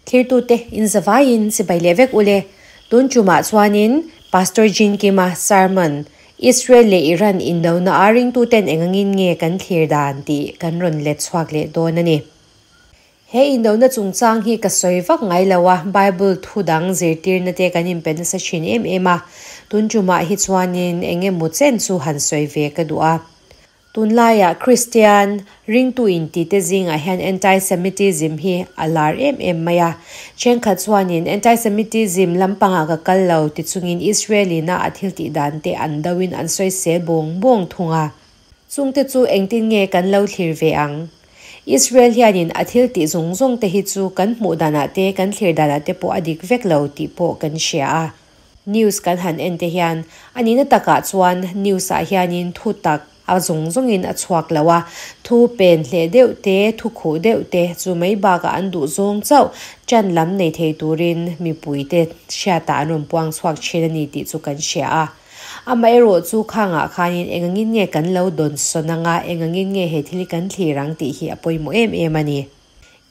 Thirtute in zavaiin chibai leh vek ule. Tun tumah chuanin Pastor Jean Kima sermon Israel leh Iran indona a ringtuten engangin nge kan thlir dan tih kan rawn let chhuak leh dawn a ni. He indona chungchang hi ka sawi vak ngai lo a, Bible thu dang zirtirna te kan inpe nasa thin em em a, tun tumah hi chuanin eng emaw chen chu han sawi ve ka duh a. Tunlaiah Kristian ringtu intite zingah hian anti-Semitism hi a lar em em mai a, thenkhat chuanin anti-Semitism lampangah ka kal lo ti chungin Israel-ina a thiltih dan te an doin an sawisel bawng bawng thung a. Chungte chu engtin nge kan lo thlir ve ang? Israel hianin a thil tih zawng zawng te hi chu kan hmuh danah te, kan thlir danah te pawh a dik vek lo tih pawh kan hria a. News kan han en te hian a nihna takah chuan news ah hianin thu tak a zawng zawngin a chhuak lo a, thu pen hleh deuh te, thu khuh deuh te chu mai bakah an duh zawng chauh ṭan lam nei thei turin mipuite hriatah an rawn puang chhuak ṭhin a ni tih chu kan hria a. Amaherawh chu khangah khanin engangin nge kan lo dawn sawn anga, engangin nge he thil hi kan thlir ang tih hi a pawimawh em em a ni.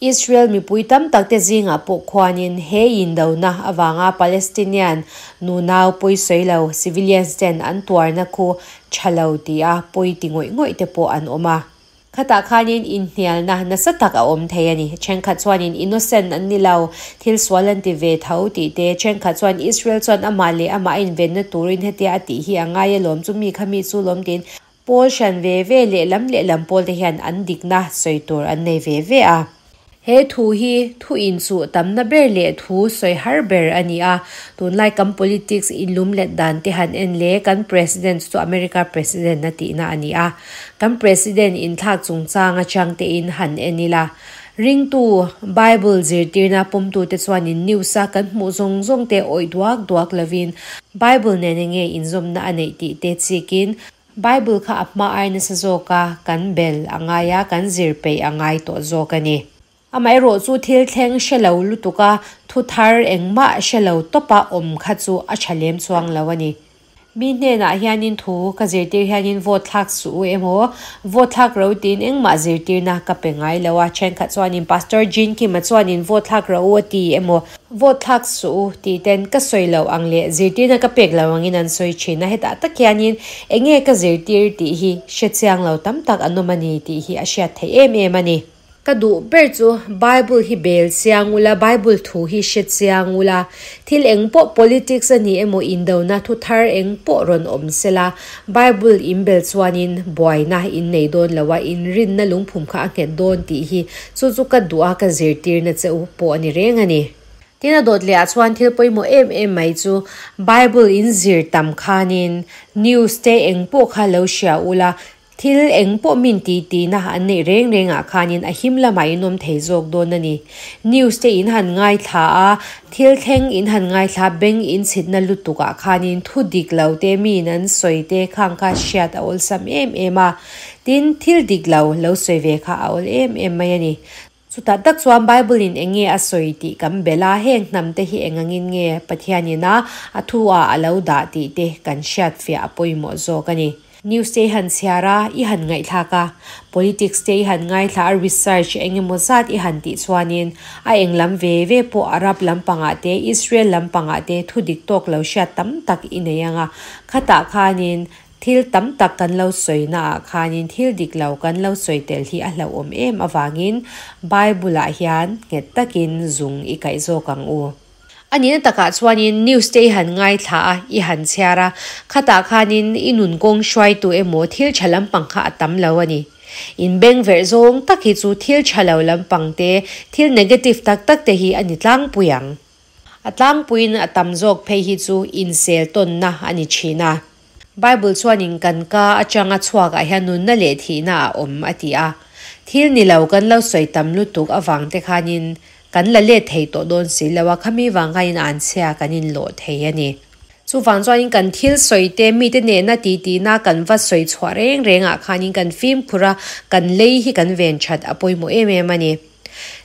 Israel mipui tam takte zingah pawh khuanin he indona avanga Palestinian nunau pawisawi lo, civilians, ten an tuarna khu tha lo tia pawi ti ngawih ngawih te pawh an awm a. Khatah khanin inhnialna nasa tak a awm thei a ni. Thenkhat chuanin innocent an ni lo, thil sual an ti ve tho tih te, thenkhat chuan Israel chuan amah leh amah a invenna turin hetia a tih hi a ngai alawm, chumi kha mi chu lawm tiin pawl hran ve ve leh lam leh lam pawl te hian an dikna sawi tur an nei ve ve a. He thu hi thu inchuh tamna ber leh thu sawi har ber a ni a. Tunlai kan politics inlum let dan te han en leh kan President chu America President a tihna a ni a. Kan President inthlak chungchang atang tein han en ila. Ringtu, Bible zirtirna pawmtute chuanin news a kan hmuh zawng zawng te awih duak duak lovin Bible nen enge inzawmna a neih tih te chikin Bible kha a hma ai nasa zawk a, kan bel a ngai a, kan zir peih a ngai tawh zawk a ni. Amaherawh chu thil thleng hre lo lutuk a, thu thar engmah hre lo tawpa awm kha chu a tha lem chuang lo a ni. Mi hnenah hianin thu ka zirtir hianin vote thlak suh u emaw, vote thlak ro tiin engmah zirtirna ka pe ngai lo a, thenkhat chuanin Pastor Jean Kim-a chuanin vote thlak ro u a ti emaw, Vote thlak suh u tih ten ka sawi loh ang leh zirtirna ka pek lo angin an sawi thin a, hetah tak hianin eng nge ka zirtir tih hi hre chiang lo tam tak an awm a ni tih hi a hriat theih em em a ni. Ka duh ber chu Bible hi bel chiang ula, Bible thu hi hre chiang ula, thil eng pawh politics a ni emaw indona thu thar eng pawh rawn awm sela, Bible in bel chuanin buaina in nei dawn lo a, inrinna lungphum kha a nghet dawn tih hi Chu chu ka duh a, ka zirtirna che u pawh a ni reng a ni. Tin a dawt leh ah chuan thil pawimawh em em mai chu Bible in zir tam khanin news te eng pawh kha lo hria ula, thil eng pawh min ti tihna an neih reng reng ah khanin a him lamah in awm thei zawk dawn a ni. News te in han ngaithla a, thil thleng in han ngaithla beng in chhitna lutuk ah khanin thu dik lo te miin an sawi te khang kha hriat a awlsam em em a. Tin, thil dik lo lo sawi ve kha a awl em em mai a ni. Chutah tak chuan Bible-in eng nge a sawi tih kan belh a, heng hnam te hi eng angin nge Pathianin a a thu ah a lo dah tih te kan hriat fiah a pawimawh zawk a ni. News te i han chhiar a, i han ngaihthlak a, politics te i han ngaithla a, research eng emaw zat i han tih chuanin a eng lam ve ve pawh Arab lampangah te, Israel lampangah te thu dik tawk lo hriat tam tak i nei ang a, khatah khanin Thil tam tak kan lo sawina ah khanin thil dik lo kan lo sawi tel hi a hlauhawm em avangin Bible ah hian nghet takin zung i kaih zawk ang u. A nihna takah chuanin news te i han ngaithla a, i han chhiar a, khatah khanin i nun kawng hruaitu emaw thil tha lampang kha a tam lo a ni. In beng verh zawng tak hi chu thil tha lo lampang te, thil negative tak tak te hi a ni tlangpui ang. A tlangpuiin a tam zawk phei hi chu insel tawnna a ni thin a. Bible chuanin kan ka atanga chhuakah hian nunna leh thihna a awm a ti a. Thil ni lo kan lo sawi tam lutuk avang te khanin kan la let thei tawh dawn si lo a, khami vang khanin anchhia kan inlawh thei a ni. Chuvang chuanin kan thil sawi te mite nena titihna kan va sawi chhuah reng rengah khanin kan fimkhur a, kan lei hi kan ven that a pawimawh em em a ni.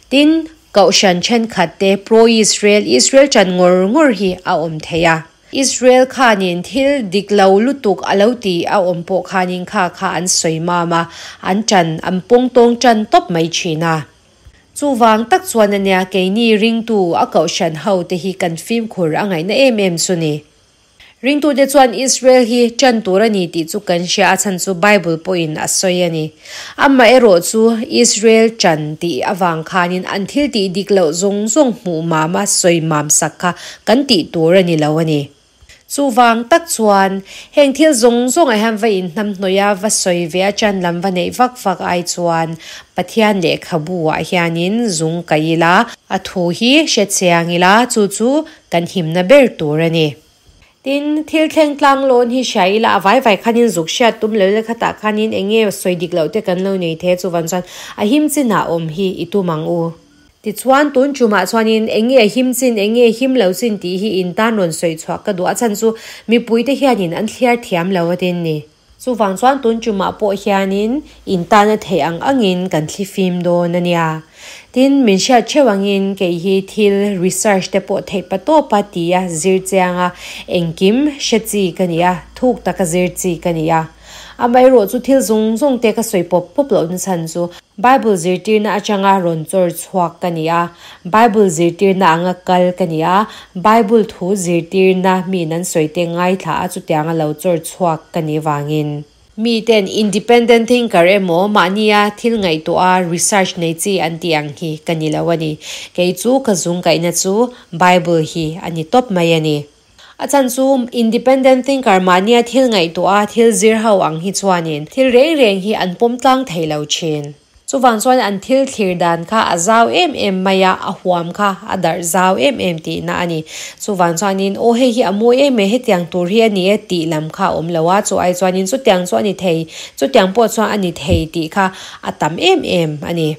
Tin, Kohhran thenkhat te pro-Israel, Israel chan ngawr ngawr hi a awm thei a. Israel khanin thil dik lo lutuk a lo ti a awm pawh khanin kha kha an sawi mam a, an ṭan an pawng tawng ṭan tawp mai ṭhin a. Chuvang tak chuan ania keini ringtu a kohhran ho te hi kan fimkhur a ngaihna em em chu ni. Ringtute chuan Israel hi ṭan tur a ni tih chu kan hria, a chhan chu Bible pawhin a sawi a ni. Amaherawh chu Israel ṭan tih avang khanin an thil tih dik loh zawng zawng hmuh mama sawi mam sak kha kan tih tur a ni lo a ni. Chuvang tak chuan heng thil zawng zawngah hian va inhnamhnawih a, va sawi ve a, ṭan lam va neih vak vak ai chuan Pathian lehkhabu ah hianin zung kaih ila, a thu hi hre chiang ila, chu chu kan himna ber tur a ni. Tin, thil thleng tlang lawn hi hria ila a vai vai khanin zuk hriat tum lo ila khatah khanin eng nge sawi dik loh te kan lo nei thei a chuvan chuan a him chinah awm hi i tum ang u. Tichuan tun tumah chuanin eng nge a him chin eng nge him lo chin tih hi in tan rawn sawi chhuah ka duh a chhan chu mipuite hianin an thliar thiam lo a tin ni. Chuvang chuan tun tumah pawh hianin in tana theih ang angin kan thli fim dawn a nia. Tin, min hriat theuh angin kei hi thil research te pawh theih pa tawpa ti a zir chiang a, engkim hre chi ka ni a, thuk taka zir chi ka ni a. Amaherawh chu thil zawng zawng te ka sawi pawp pawp loh na chhan chu Bible zirtirna atanga rawn chawr chhuak ka ni a, Bible zirtirna anga kal ka ni a, Bible thu zirtirna miin an sawi te ngaithla a chutianga lo chawr chhuak ka ni vangin. Miten independent thinker emaw mahnia thil ngaihtuah a research nei chi an tih ang hi ka ni lo a ni. Kei chu ka zung kaihna chu Bible hi a ni tawp mai a ni. A chhan chu independent thinker mahnia thil ngaihtuah a thil zir ho ang hi chuanin thil reng reng hi an pawm tlang thei lo thin. Chuvang chuan an thil thlir dan kha a zau em em mai a, a huam kha a darh zau em em tihna a ni. Chuvang chuanin aw hei hi a mawi em e, hetiang tur hi a ni e tih lam kha a awm lo a, chu ai chuanin chutiang chu a ni thei, chutiang pawh chuan a ni thei tih kha a tam em em a ni.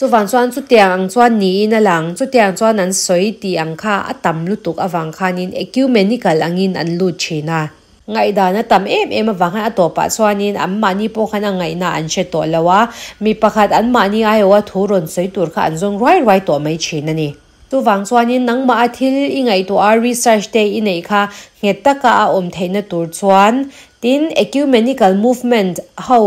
Chuvang chuan chutiang ang chuan niin a lang, chutiang chuan an sawi tih ang kha a tam lutuk avang khanin ecumenical angin an lut thin a. Ngaihdan a tam em em avang khan a tawpah chuanin anmahni pawh khan a ngaihna an hre tawh lo a, mi pakhat anmahni aiawha thu rawn sawi tur kha an zawng ruai ruai tawh mai thin a ni. Chuvang chuanin nangmah a thil i ngaihtuah a research te i neih kha nghet taka a awm theihna tur chuan tin ecumenical movement ho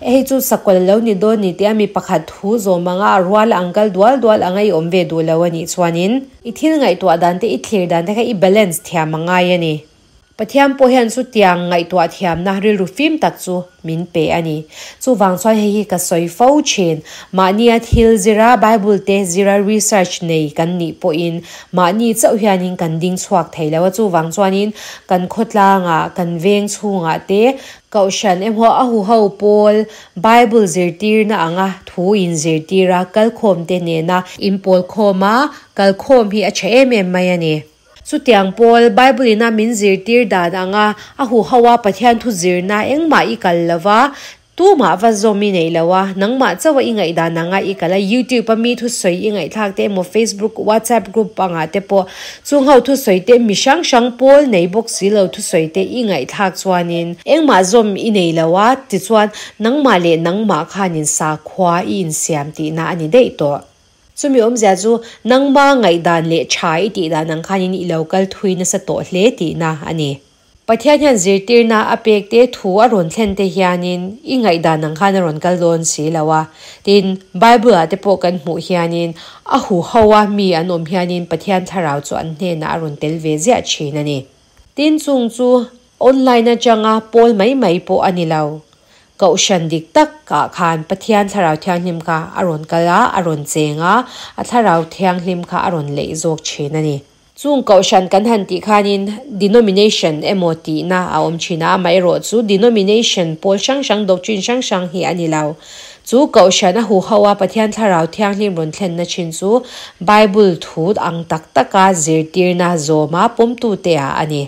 hei chu sakawlh a lo ni dawn ni tia mi pakhat thu zawm anga a rual ang kal dual dual anga i awm ve duh lo a nih chuanin i thil ngaihtuah dan te i thlir dan te kha i balance thiam a ngai a ni. Pathian pawh hian chutiang ngaihtuah thiamna rilru fim tak chu min pe a ni. Chuvang chuan hei hi ka sawi fo thin. Mahnia thil zira Bible te zira research nei kan nih pawhin mahni chauh hianin kan ding chhuak thei lo a. Chuvang chuanin kan khawtlangah, kan veng chhungah te Kohhran emaw a huho pawl Bible zirtirna anga thu inzirtira kalkhawmte nena inpawlkhawma kalkhawm hi a tha em em mai a ni. Chutiang pawl, Bible-in a min zirtir dan anga a huho a Pathian thu zirna engmah i kal lo va, tumah va zawm i neih lo a, nangmah chauh a i ngaihdan anga i kal a, YouTube a mi thusawi i ngaihthlak te emaw Facebook, WhatsApp group angah te pawh chung ho thusawi te mi hrang hrang pawl nei bawk si lo thusawi te i ngaihthlak chuanin engmah zawm i nei lo a, tichuan nangmah leh nangmah khanin sakhua i insiam tihna a ni daih tawh. Chumi awmzia chu nangma ngaihdan leh tha i tih dan ang khanin i lo kal thui nasa tawh hle tihna a ni. Pathian hian zirtirna a pek te thu a rawn thlen te hianin i ngaihdan ang khan a rawn kal dawn si lo a. Tin, Bible ah te pawh kan hmuh hianin a huho a mi an awm hianin Pathian thlarau chu an hnenah a rawn tel ve ziah thin a ni. Tin, chung chu Online atanga pawl mai mai pawh a ni lo. Kohhran dik tak ah khan Pathian Thlarau Thianghlim kha a rawn kal a, a rawn cheng a, a Thlarau Thianghlim kha a rawn leih zawk thin a ni. Chung kohhran kan han tih khanin denomination emaw tihna a awm thin a, amaherawh chu denomination pawl hrang hrang, doctrine hrang hrang hi a ni lo. Chu kohhran a huho a Pathian Thlarau Thianghlim rawn thlenna thin chu Bible thu ang tak taka zirtirna zawma pawmtute ah a ni.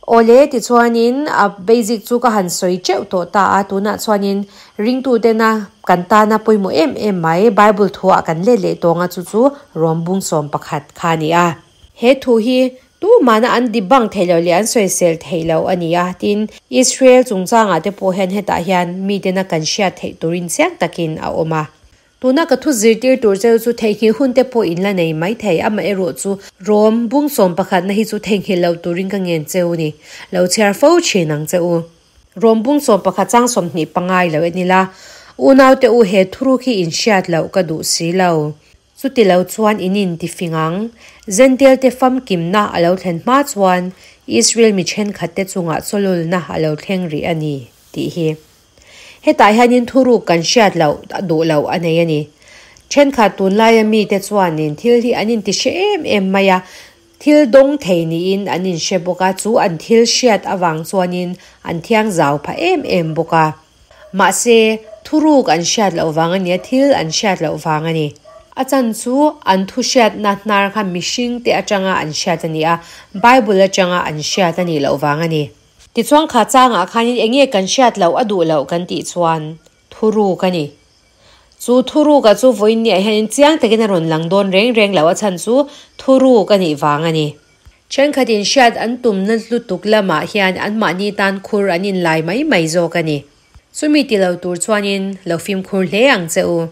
Awle, tichuanin a basic chu ka han sawi teuh tawh ta a, tunah chuanin ringtutena kan tana pawimawh em em mai Bible thuah kan let leh tawng a, chu chu Rawmbung 11 kha a ni a. He thu hi tumahna an debunk theih loh leh an sawisel theih loh a ni a, tin, Israel chungchangah te pawh hian hetah hian mitena kan hriat theih turin chiang takin a awm a. Tuna ka thu zirtir tur cheu chu theihnghilh hun te pawh in la nei mai thei, amaherawhchu Rom bung sawm pakhatna hi chu theihnghilh lo turin ka ngen cheu ni. Lo chhiar fo thin ang che u. Rom bung 11 chang 25 i lo en ila, Unaute u he thuruk hi in hriat loh ka duh si lo. Chuti lo chuan in in ti fing ang. Zential te famkimna a lo thlen hma chuan Israel mi thenkhat te chungah chawlawlna a lo thleng rih a ni, tih hi. Hetah hianin thuruk kan hriat loh duh loh a nei a ni. Thenkhat tunlaia mite chuanin thil hi an inti hre em em mai a, thil dawng thei niin an inhre bawk a, chu an thil hriat avang chuanin an thiang zau pha em em bawk a. Mahse, thuruk an hriat loh vang a nia, thil an hriat loh vang a ni. A chan chu an thu hriatna hnar kha mihringte atanga an hriat a ni a, Bible atanga an hriat a nih loh vang a ni. Tichuan kha changah khanin eng nge kan hriat loh a duh loh kan tih chuan thuruk a ni. Chu thuruk-a chu vawiin niah hianin chiang takin a rawn lang dawn reng reng loh a chhan chu thuruk a nih vang a ni. Thenkhatin hriat an tumna lutuk lamah hian anmahni tan khur an inlai mai mai zawk a ni. Chumi ti lo tur chuanin lo fimkhur hle ang che u.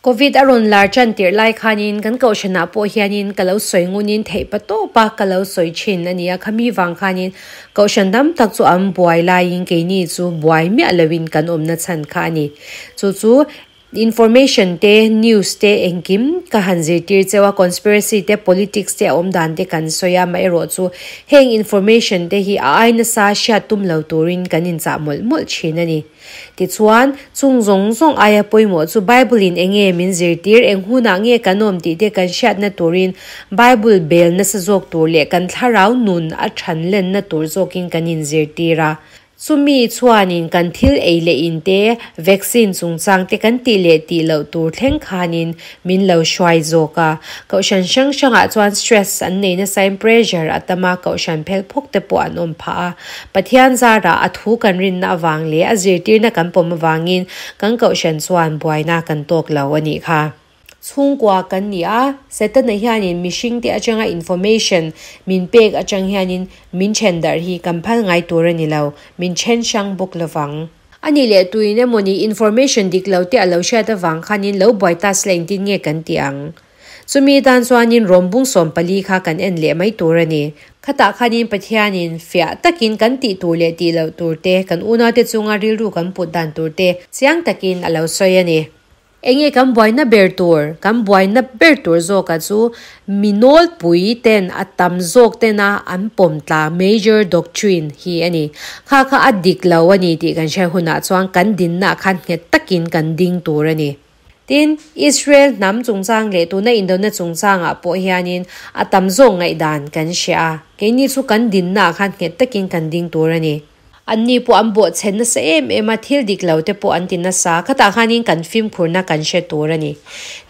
Covid a rawn lar tan tirh lai khanin kan kohhranah pawh hianin ka lo sawi ngunin theih pa tawp a ka lo sawi thin a nia, khami vang khanin kohhran tam tak chu an buai laiin keini chu buai miah loin kan awmna chhan kha a ni. Chu chu information te, news te engkim ka han zirtir cheu a, conspiracy te, politics te a awm dan te kan sawi a, amaherawh chu heng information te hi a ai nasa hriat tum lo turin kan inchah mawlh mawlh thin a ni. Tichuan, chung zawng zawng aia pawimawh chu Bible-in eng nge min zirtir, eng hunah nge kan awm tih te kan hriatna turin Bible bel nasa zawk tur leh kan thlarau nun a than lenna tur zawkin kan inzirtir a. Chumi chuanin kan thil ei leh in te, vaccine chungchang te kan tih leh tih loh tur thleng khanin min lo hruai zawk a. Kohhran hrang hrangah chuan stress an nei nasain pressure a tam a, kohhran phel phawk te pawh an awm phah a. Pathian zarah a thu kan rinna avang leh a zirtirna kan pawm avangin kan kohhran chuan buaina kan tawk lo a nih kha. Chhungkua kan ni a, Setana hianin mihringte atanga information min pek atang hianin min then darh hi kan phal ngai tur a ni lo, min then hrang bawk lovang. A nih leh tuin emawni information dik lo te a lo hriat avang khanin lo buai ta sila engtin nge kan ti ang? Chumi tan chuanin Rom bung 14 kha kan en leh mai tur a ni. Khatah khanin Pathianin fiah takin kan tih tur leh tih loh tur te, kan unaute chunga rilru kan put dan tur te chiang takin a lo sawi a ni. Enge kan buaina ber tur? Kan buaina ber tur zawka chu mi nawlpui ten a tam zawk tena an pawm tla major doctrine hi a ni. Kha kha a dik lo a ni tih kan hriat hunah chuan kan dinnaah khan nghet takin kan ding tur a ni. Tin, Israel hnam chungchang leh tuna indona chungchangah pawh hianin a tam zawk ngaihdan kan hria a, keini chu kan dinnaah khan nghet takin kan ding tur a ni. Anni pawh an bawhchhe nasa em em a, thil dik lo te pawh an ti nasa. Khatah khanin kan fimkhurna kan hre tur a ni.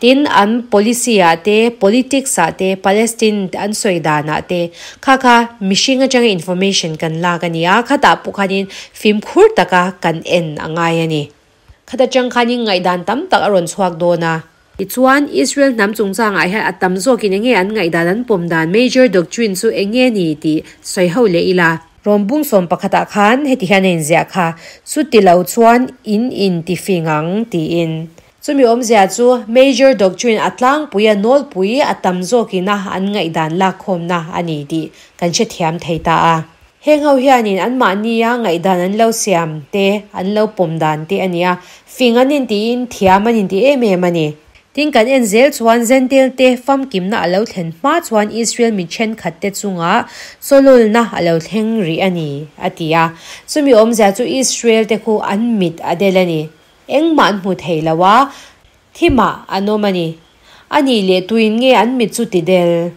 Tin, an policy-ah te, politics-ah te, Palestine an sawi danah te, kha kha mihring atanga information kan lak a ni a, khatah pawh khanin fimkhur taka kan en a ngai a ni. Khat atang khanin ngaihdan tam tak a rawn chhuak dawn a. Tichuan, Israel hnam chungchangah hian a tam zawkin enge an ngaihdan an pawm dan major doctrine chu enge ni tih sawi ho leh ila. Rawm bung 11 ah khan heti hian a inziah kha, Chuti lo chuan in intifing ang tiin. Chumi awmzia chu major doctrine a tlangpui a nawlpui a tam zawkin a an ngaihdan lakkhawmna a ni tih kan hrethiam thei ta a. Heng ho hianin anmahnia ngaihdan an lo siam te, an lo pawm dan te a ni a, fing an intiin thiam an inti em em a ni. Tin kan en zel chuan Zentail te famkimna a lo thlen hma chuan Israel mi thenkhat te chungah chawlawlna a lo thleng rih a ni, a ti a. Chumi awmzia chu Israel te khu an mit a del a ni. Engmah an hmu thei lo a, thimah an awm a ni. A nih leh tuin nge an mit chu ti del?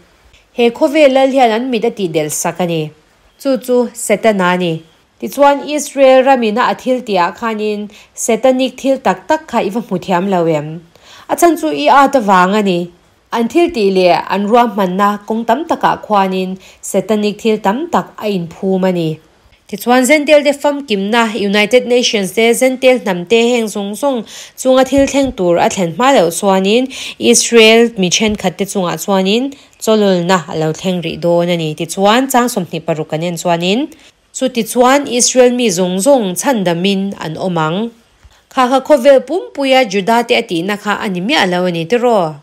He khawvel lal hian an mit a tihdelh sak a ni. Chu chu Setana a ni. Tichuan, Israel ramina a thil tihah khanin Setanic thil tak tak kha i va hmu thiam lo em? A chhan chu i at avang a ni. An thil tih leh an ruahmanna kawng tam takah khuanin Setanic thil tam tak a inphum a ni. Tichuan, Zentail te famkimna, United Nations te, Zentail hnam te heng zawng zawng chunga thil thleng tur a thlen hma loh chuanin Israel mi thenkhat te chungah chuanin chawlawlna a lo thleng rih dawn a ni. Tichuan, chang 26 kan en chuanin, Chutichuan Israel mi zawng zawng chhandamin an awm ang. Kha kha khawvel pumpuia Juda te a tihna kha a ni miah lo a ni tiraw?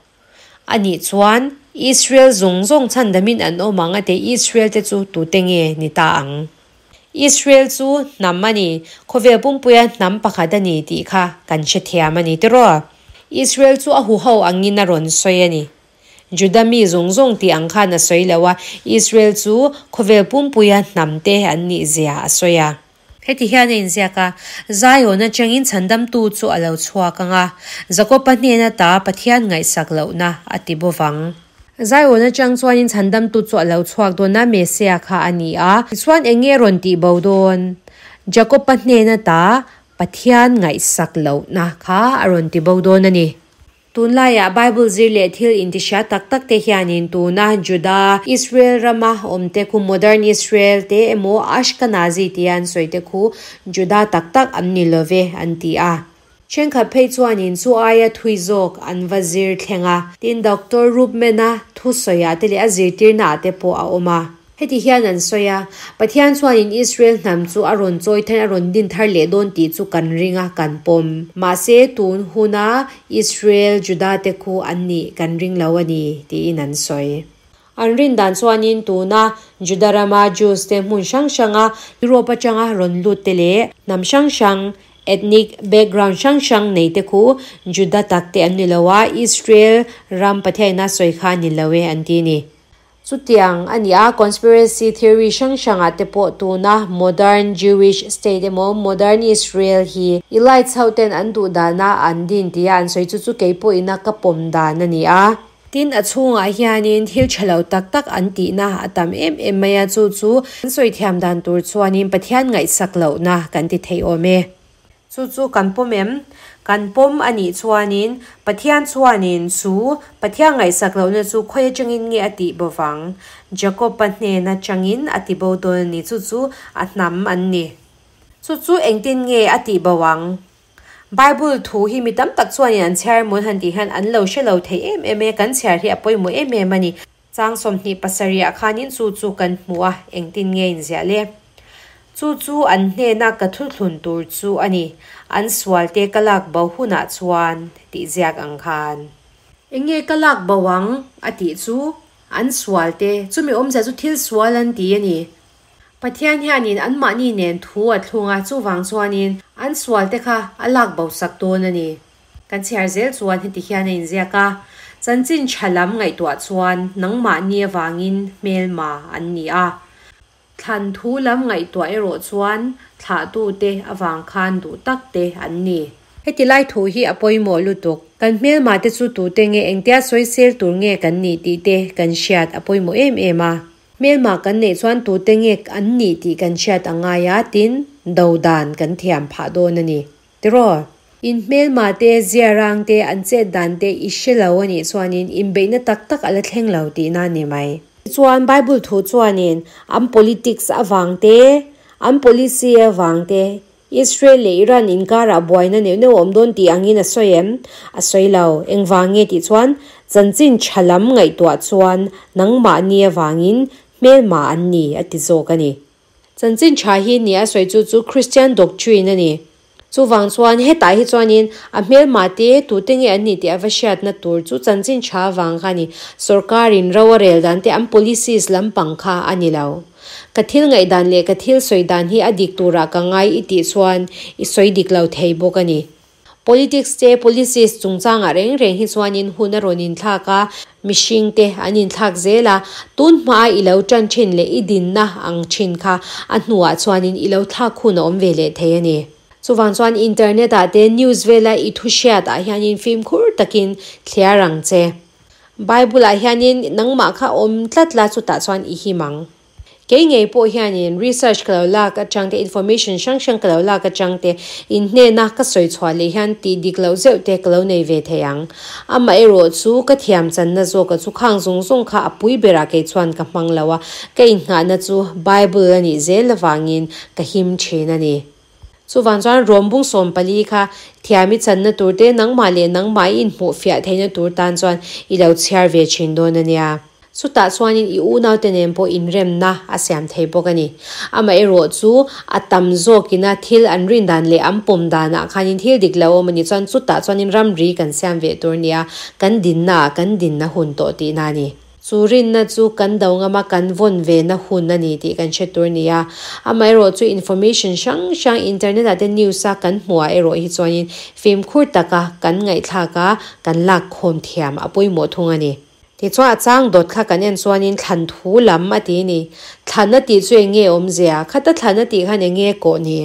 A nih chuan Israel zawng zawng chhandamin an awm ang a ti, Israel te chu tute nge ni ta ang? Israel chu hnam a ni, khawvel pumpuia hnam pakhat a ni tih kha kan hrethiam a ni tiraw? Israel chu a huho angin a rawn sawi a ni. Juda mi zawng zawng tih ang khan a sawi lo a, Israel chu khawvel pumpuia hnam te an nih zia a sawi a. Heti hian a inziak a, Zion atangin chhandamtu chu a lo chhuak ang a, Jakoba hnena ta Pathian ngaihsak lohna a ti bawvang. Zion atang chuanin chhandamtu chu a lo chhuak dawn a, Messiah kha a ni a. Tichuan eng nge rawn tih bo dawn? Jakoba hnena ta Pathian ngaihsak lohna kha a rawn ti bo dawn a ni. Tunlaiah Bible zir leh thil intihria tak tak te hianin tuna Juda, Israel rama awmte khu Modern Israel te emaw Ashkenazi tia an sawi te khu Juda tak tak an ni lo ve an ti a. Thenkhat phei chuanin chu aia thui zawk an va zir thleng a, tin Doctor Rubman-a thusawiah te leh a zirtirnaah te pawh a awm a. Heti hian an sawi a, Pathian chuanin Israel hnam chu a rawn chawi thar, a rawn din thar leh dawn tih chu kan ring a, kan pawm. Mahse, tun huna Israel Juda-te khu an nih kan ring lo a ni, tiin an sawi. An rin dan chuanin tuna Juda rama Jews-te hmun hrang hranga Europe atanga rawn lut te leh hnam hrang hrang, ethnic background hrang hrang nei te khu Juda tak te an ni lo a, Israel ram Pathianina sawi kha a ni lo e an ti a ni. Chutiang a ni a, conspiracy theory hrang hrangah te pawh tuna modern Jewish state emaw modern Israel hi Elites ho ten an duh dana an din tia an sawi chu chu kei pawhin a ka pawm dan a ni a. Tin, a chhungah hianin thil tha lo tak tak an tihna a tam em em mai a, chu chu an sawi thiam dan tur chuanin Pathian ngaihsak lohna kan ti thei awm e. Chu chu kan pawm em? Kan pawm a nih chuanin Pathian chuanin chu Pathian ngaihsak lohna chu khawi atangin nge a tih bo vang? Jakob-a hnen atangin a ti bo dawn a ni. Chu chu a hnam an ni. Chu chu engtin nge a tih bo ang? Bible thu hi mi tam tak chuanin an chhiar emaw an han tih hian an lo hre lo thei em em e, kan chhiar hi a pawimawh em em a ni. Chang 27 ah khanin chu chu kan hmu a, engtin nge inziah le? Chu chu an hnena ka thuthlun tur chu a ni, an sualte ka lak bo hunah chuan tih ziak ang khan. Enge ka lak bo ang? a tih chu, an sualte, chumi awmzia chu thil sual an ti a ni. Pathian hianin anmahni nen thu a thlung a, chuvang chuanin an sualte kha a lak bo sak dawn a ni. Kan chhiar zel chuan heti hian a inziak a, Chanchin tha lam ngaihtuah chuan nangmahni avangin hmelma an ni a. Thlan thu lam ngaihtuah erawh chuan thlahtute avang khan duh tak te an ni. Heti lai thu hi a pawimawh lutuk. Kan hmelma te chu tute nge engtia sawisel tur nge kan nih tih te kan hriat a pawimawh em em a. Hmelma kan neih chuan tute nge an nih tih kan hriat a ngai a, tin do dan kan thiam phah dawn a ni. Tiraw? In hmelma te, ziarang te, an chet dan te i hre lo a nih chuanin inbeihna tak tak a la thleng lo tihna a ni mai. Tichuan, Bible thu chuanin an politics avang te, an policy avang te, Israel leh Iran inkarah buaina neuh neuh a awm dawn tih angin a sawi em? A sawi lo. Engvang nge tih chuan chanchin tha lam ngaihtuah chuan nangmahni avangin hmelma an ni a ti zawk a ni. Chanchin tha hi nia sawi chu chu Christian doctrine a ni. Chuvang chuan hetah hi chuanin a hmelma te tute nge an nih tih a va hriatna tur chu chanchin tha avang kha a ni. Sorkarin ro a rel dan te an policies lampang kha a ni lo. Ka thil ngaihdan leh ka thil sawi dan hi a dik turah ka ngai i tih chuan i sawi dik lo thei bawk a ni. Politics te policies chungchangah reng reng hi chuanin hun a rawn inthlak a, mihring te an inthlak zel a, tun hmaa i lo tan thin leh i dinna ang thin kha a hnuah chuanin i lo thlak hun a awm ve leh thei a ni. Chuvang chuan internet ah te news vela i thu hriat ah hianin fimkhur takin thliar ang che. Bible ah hianin nangmah kha awm tlat la chutah chuan i him ang. Kei ngei pawh hianin research ka lo lak atang te, information hrang hrang ka lo lak atang te, in hnena ka sawi chhuah leh hian tih dik loh zeuh te ka lo nei ve thei ang. Amaherawh chu ka thiam channa zawka chu khang zawng zawng kha a pui berah kei chuan ka hmang lo a, ka innghahna chu Bible a nih zel avangin ka him thin a ni. Chuvang chuan Rom bung 14 kha thiam i channa tur te, nangmah leh nangmah i inhmuh fiah theihna tur tan chuan i lo chhiar ve thin dawn a nia. Chutah chuanin i unaute nen pawh inremna a siam thei bawk a ni. Amaherawhchu, a tam zawkina thil an rin dan leh an pawm danah khanin thil dik lo awm a nih chuan chutah chuanin ramri kan siam ve tur nia, kan dinna ah kan dinna hun tawh tihna a ni. Chu rinna chu kan do ngama kan vawn vena hun a ni tih kan hre tur nia. Amaherawhchu information hrang hrang internet ah te news a kan hmuh ah erawh hi chuanin fimkhur taka kan ngaihthlak a, kan lak khawm thiam a pawimawh thung a ni. Tichuan a chang dawt kha kan en chuanin thlan thu lam a ti ni. Thlan a tih chu eng nge awmzia? Khata thlan a tih khan eng nge kawh ni?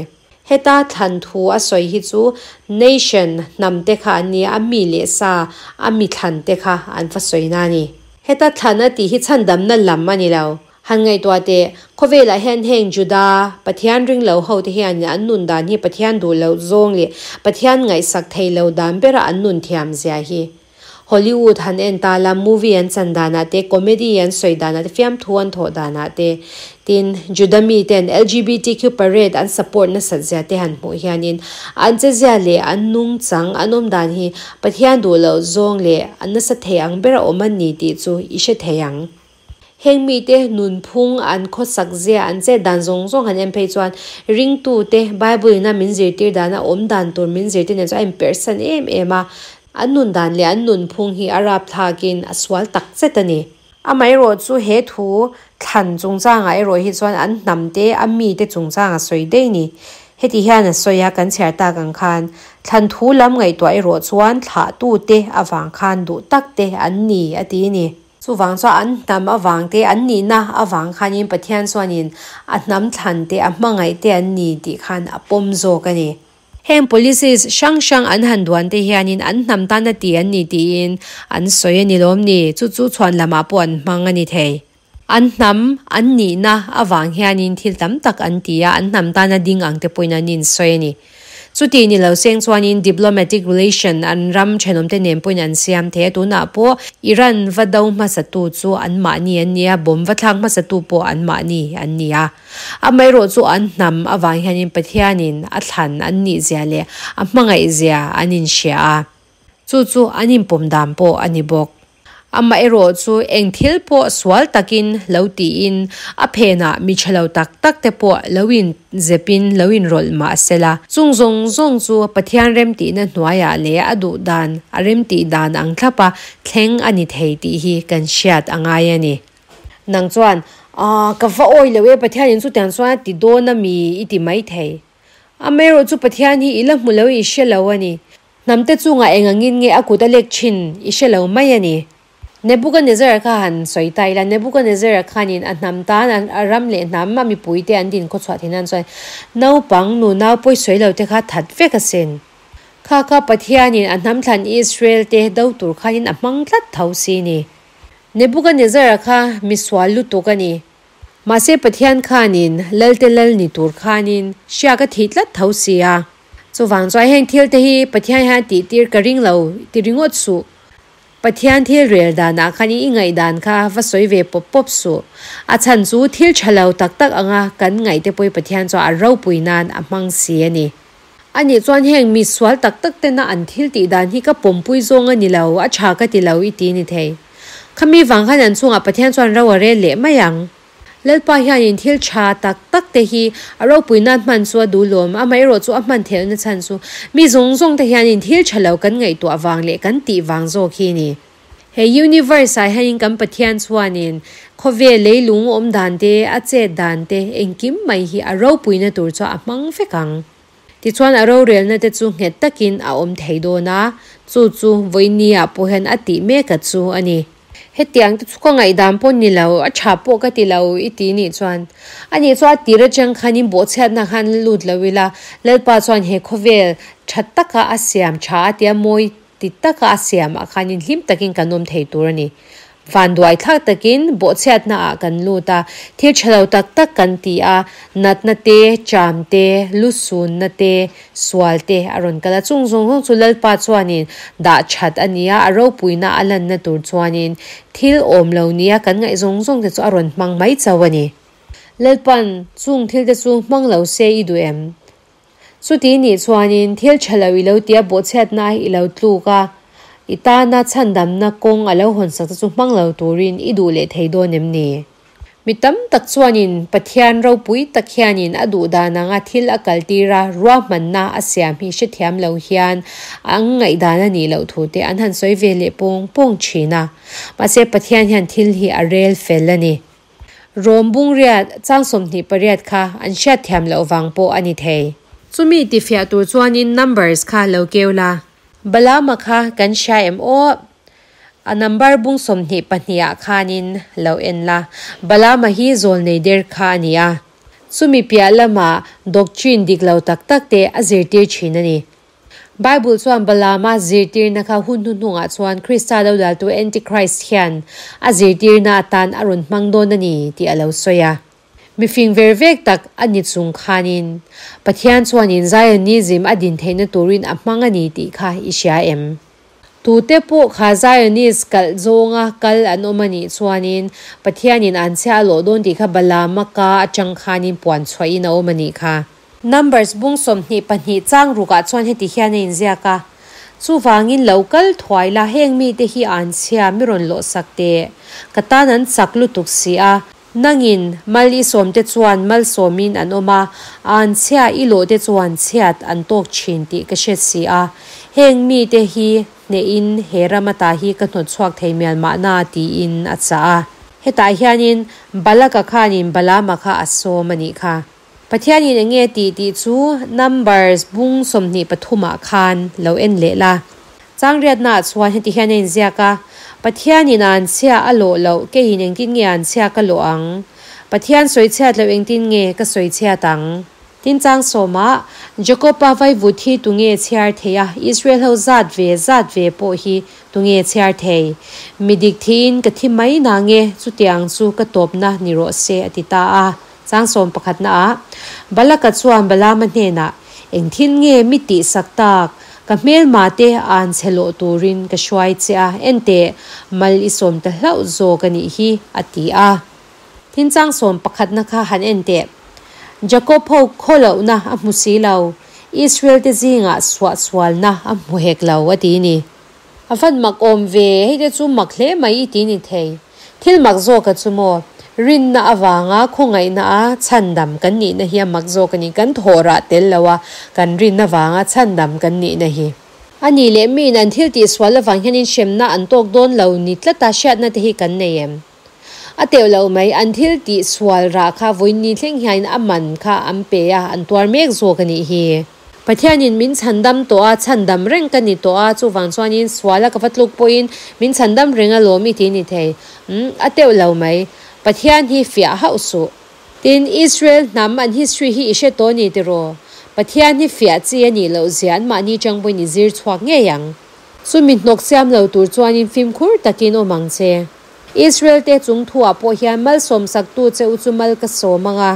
Heta thlan thu a sawi hi chu nation, hnam te kha an nia, a mi leh sa, a mi thlan te kha an va sawi na a ni. Heta thlan a tih hi chhandamna lam a ni lo. Han ngaihtuah teh, khawvelah hian heng Juda, Pathian ring lo ho te hian an nun dan hi Pathian duh loh zawng leh Pathian ngaihsak thei lo dan bera an nun thiam zia hi. Hollywood han en ta la, movie an chan danah te, comedy an sawi danah te, fiamthu an thawh danah te, tin, Juda miten LGBTQ parade an support nasat zia te han hmuh hianin an chezia leh an nungchang, an awm dan hi Pathian duh loh zawng leh an nasa thei ang ber a awm an ni tih chu i hre thei ang. Heng mite nunphung, an khawsak zia, an chet dan zawng zawng han en phei chuan ringtute Bible ina min zirtir dana awm dan tur min zirtir nen chuan a inperhsan em em a. An nun dan leh an nunphung hi a rapthlakin a sual tak zet a ni. Amaherawh chu he thu thlan chungchangah erawh hi chuan an hnamte, a mite chungchang a sawi daih ni. Heti hian a sawi a, kan chhiar tak ang khan thlan thu lam ngaihtuah erawh chuan thlahtute avang khan duh takte an ni a ti a ni. Chuvang chuan an hnam avang te, an nihna avang khanin Pathian chuanin a hnam thlan te, a hmangaih te an ni tih khan a pawm zawk a ni. Heng policies hrang hrang an han duan te hianin an hnam tana ti an ni tiin an sawi a ni lawm ni? Chu chu chhuan lamah pawh an hmang a ni thei. An hnam, an nihna avang hianin thil tam tak an ti a, an hnam tana ding ang te pawhin an insawi a ni. Chuti ni lo seng chuanin diplomatic relation an ram thenawmte nen pawhin an siam thei a, tunah pawh Iran va do hmasatu chu anmahni an ni a, bomb va thlak hmasatu pawh anmahni an ni a. Amaherawh chu an hnam avang hianin Pathianin a thlan an nihzia leh a hmangaihzia an inhria a, chu chu an inpawm dan pawh a ni bawk. Amaherawh chu eng thil pawh sual takin lo tiin a phenah mi tha lo tak tak te pawh lo in zepin lo in rawlh mah sela, chung zawng zawng chu Pathian remtihna hnuaiah leh a duh dan, a remtih dan ang thlapa thleng a ni thei tih hi kan hriat a ngai a ni. Nang chuan, Aaa, ka va awi lo e, Pathianin chutiang chuan a ti dawn a mi i ti mai thei. Amaherawh chu Pathian hi i la hmu lo i hre lo a ni. Hnamte chungah eng angin nge a kut a lek thin i hre lo mai a ni. Nebukanezzar kha han sawi ta ila, Nebukanezzar khanin a hnam tan a ram leh hnam a mipuite an din khawchhuah theih nan chuan naupang nu nau pawi sawi lo te kha that vek asin. Kha kha Pathianin a hnam thlan Israel te do tur khanin a hmang tlat tho si ni. Nebukanezzar kha misual lutuk a ni. Mahse Pathian khanin Lalte Lal ni tur khanin hriak a thih tlat tho si a. Chuvang chuan heng thil te hi Pathian hian tih tir ka ring lo ti ringawt suh. Pathian thil rel danah khan i ngaihdan kha va sawi ve pawp pawp suh. A chhan chu thil tha lo tak tak anga kan ngaih te pawhi Pathian chuan a ropui nan a hmang si a ni. Anih chuan heng mi sual tak tak tena an thil tih dan hi ka pawmpui zawng a ni lo, a tha ka ti lo i ti ni thei. Khami vang khan an chungah Pathian chuan ro a rel leh mai ang. Lalpa hianin thil tha tak tak te hi a ropui nan hman chu a duh lawm, amaherawh chu a hman theihna chhan chu mi zawng zawng te hianin thil tha lo kan ngaihtuah vang leh kan tih vang zawk hi ni. He universe ah hianin kan Pathian chuanin khawvel leilung awm dan te, a chet dan te, engkim mai hi a ropuina tur chu a hmang vek ang. Tichuan a rorelna te chu nghet takin a awm thei dawn a, chu chu vawiini ah pawh hian a tih mek a chu a ni. Hetiang te chu ka ngaihdan pawh ni lo, a tha pawh ka ti lo i ti nih chuan ani chu a tir atang khanin bawhchhiatna khan lut lo ila, Lalpa chuan he khawvel tha taka a siam tha a tia mawi Ti taka a siamah khanin hlim takin kan awm thei tur a ni. Vanduai thlak takin bawhchhiatna ah kan lut a, thil tha lo tak tak kan ti a, natna te, cham te, lusunna te, sual te a rawn kal a. Chung zawng zawng chu Lalpa chuanin dah that a ni a, a ropuina a lanna tur chuanin thil awm lo nia kan ngaih zawng zawng te chu a rawn hmang mai chauh a ni. Lalpa'n chung thil te chu hmang lo se i duh em? Chuti nih chuanin thil tha lo i lo tia bawhchhiatna i lo tluk a, I tana chhandamna kawng a lo hawnsak te chu hmang lo turin i duh leh thei dawn em ni? Mi tam tak chuanin Pathian ropui tak hianin a duh dan anga thil a kaltir a, ruahmanna a siam hi hrethiam lo hian an ngaihdan a nih loh thu te an han sawi ve leh pawng pawng thin a. Mahse Pathian hian thil hi a rel fel a ni. Rom bungriat chang 28 kha an hriatthiam loh vang pawh a ni thei. Chumi tifiah tur chuanin numbers kha lo keu la. Balama kha kan hria em aw? A number bung 22 ah khanin lo en la. Balama hi zawlnei der kha a ni a. Chumi piah lamah doctrine dik lo tak tak te a zirtir thin a ni. Bible chuan Balaama zirtirna kha hun hnuhnungah chuan Krista dodaltu Antichrist hian a zirtirna atan a rawn hmang dawn a ni tih a lo sawi a. Mifing ver vek tak a ni chung khanin Pathian chuanin Zionism a din theihna turin a hmang a ni tih kha i hria em? Tute pawh kha Zionist kalh zawnga kal an awm a nih chuanin Pathianin an chhia a lawh dawn tih kha Balaama ka atang khanin puan chhuahin a awm a nih kha. Numbers bung 22 chang rukah chuan heti hian a inziak a, Chuvangin lo kal thuai la, heng mite hi an chhia mi rawn lawh sak teh. Ka tan an chak lutuk si a, nangin mal i sawmte chuan malsawmin an awm a, an chhia i lawhte chuan chhiat an tawk thin tih ka hre si a. Heng mite hi hnehin he ram ata hi ka hnawt chhuak thei mial mahna tiin a chah a. Hetah hianin Balaka khanin Balaama kha a sawm a nih kha. Pathianin eng nge tih tih chu Numbers bung 23 ah khan lo en leh la. Changriatnaah chuan heti hian a inziak a, Pathianin an chhia a lawh loh, keiin engtin nge an chhia ka lawh ang? Pathian sawichhiat loh engtin nge ka sawichhiat ang? Tin chang sawmah, Jakob-a vaivut hi tunge chhiar thei a, Israel ho zat ve zat ve pawh hi tunge chhiar thei? Mi dik thiin ka thi mai nange, chutiang chu ka tawpna ni rawh se, a ti ta a. Chang 11 naah Balaka chuan Balaama hnenah, Engthil nge mi tihsak tak? Ka hmelma te an chhe lawh turin ka hruai che a, enteh, mal i sawm ta hlauh zawk a nih hi, a ti a. Tin chang 11 na kha han enteh. Jakob ho khawlohna a hmu si lo, Israel te zingah suahsualna a hmu hek lo, a ti ni. A van mak awm ve, hei te chu mak hle mai i ti ni thei. Thil mak zawk a chu maw? Rinna avanga khawngaihna a chhandam kan nihna hi a mak zawk a ni, kan thawh rah tel lo a kan rinna vanga chhandam kan nihna hi. A nih leh miin an thil tihsual avang hianin hremna an tawk dawn lo ni tlata hriatna te hi kan nei em? A teuh lo mai, an thil tih sual rah kha vawiin thleng hianin a man kha an pe a, an tuar mek zawk a nih hi. Pathianin min chhandam tawh a, chhandam reng ka ni tawh a, chuvang chuanin suala ka va tluk pawhin min chhandam reng alawm i ti ni thei. Umm, a teuh lo mai. Pathian hi fiah hauh suh. Tin, Israel hnam an history hi i hre tawh ni tiraw? Pathian hi fiah chi a nih loh zia anmahni chang pawhin i zir chhuak ngei ang. Chumi hnawk siam lo tur chuanin fimkhur takin awm ang che. Israel te chung thuah pawh hian malsawmsaktu che u chu mal ka sawm ang a,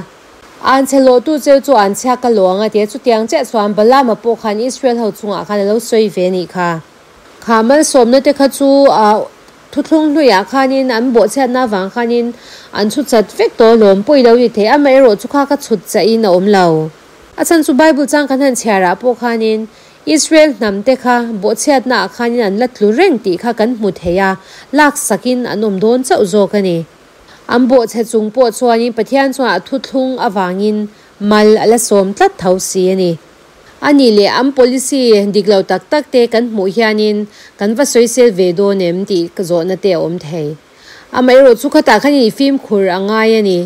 an chhe lawhtu che u chu an chhia ka lawh ang a ti a. Chutiang chiah chuan Balaama pawh khan Israel ho chungah khan a lo sawi ve a nih kha. Kha malsawmna te kha chu thuthlung hluiah khanin an bawhchhiatna avang khanin an chhut chat vek tawh alawm pawh i lo ni thei. Amaherawh chu kha ka chhut chahin a awm lo. A chhan chu Bible chang kan han chhiarah pawh khanin Israel hnam te kha bawhchhiatna ah khanin an la tlu reng tih kha kan hmu thei a, laksakin an awm dawn chauh zawk a ni. An bawhchhe chung pawh chuanin Pathian chuan a thuthlung avangin mal a la sawm tlat tho si a ni. A nih leh an policy dik lo tak tak te kan hmuh hianin kan va sawisel ve dawn em tih zawhna te a awm thei. Amaherawh chu khatah khanin i fimkhur a ngai a ni.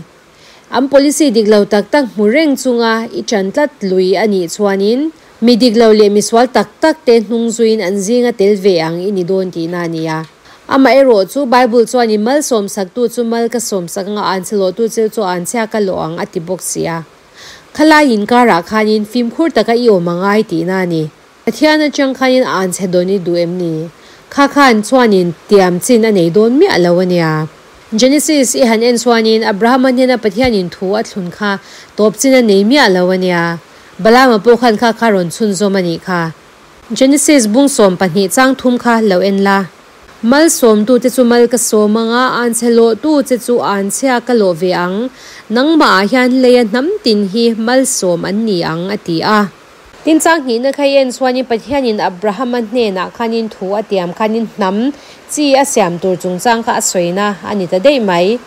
An policy dik lo tak tak hmu reng chunga i ṭan tlat lui a nih chuanin mi dik lo leh misual tak tak te hnung zuiin an zinga tel ve ang i ni dawn tihna a ni a. Amaherawh chu Bible chuan i mal sawmsaktu chu mal ka sawmsak anga an chhe lawhtu cheu chu an chhia ka lawh ang a ti bawk si a. Khalai inkarah khanin fimkhur taka i awm a ngai tihna a ni. Pathian atang khanin an chhe dawn i duh em ni? Kha khan chuanin tiam chin a nei dawn miah lo a nia. Genesis i han en chuanin Abrahama hnena Pathianin thu a thlun kha tawp chin a nei miah lo a nia. Balaama pawh khan kha kha rawn chhunzawm a nih kha. Genesis bung 12 chang thum kha lo en la. Mal sawmtu che chu mal ka sawm anga, an chhe lawhtu che chu an chhia ka lawh ve ang. Nangmah ah hian leia hnam tin hi mal sawm an ni ang a ti a. Tin chang hnihna kha i en chuanin Pathianin Abrahama hnenah khanin thu a tiam khanin hnam chi a siam tur chungchang kha a sawina a ni ta daih mai.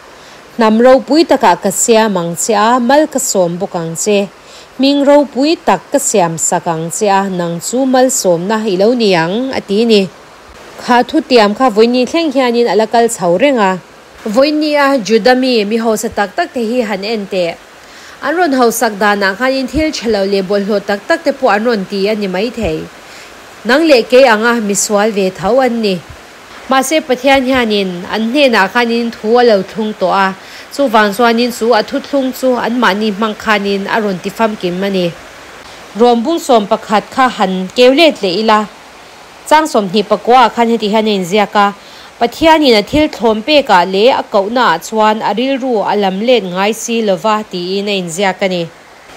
Hnam ropui takah ka siam ang che a, mal ka sawm bawk ang che. Hming ropui tak ka siam sak ang che a, nang chu malsawmna i lo ni ang, a ti ni. Kha thutiam kha vawiini thleng hianin a la kal chho reng a. Vawinia Juda mi, mi hausa tak tak te hi han en teh. An rawn hausak danah khanin thil tha lo leh bawlhhlawh tak tak te pawh an rawn ti a ni maithei. Nang leh kei anga misual ve tho an ni. Mahse Pathian hianin an hnenah khanin thu a lo thlung tawh a, chuvang chuanin chu a thuthlung chu anmahni hmang khanin a rawn ti famkim a ni. Rawm bung 11 kha han keu let leh ila. Chang 24 ah khan heti hian a inziak a, Pathianin a thil thlawm pekah leh a kohnaah chuan a rilru a lam let ngai si lova tiin a inziak a ni.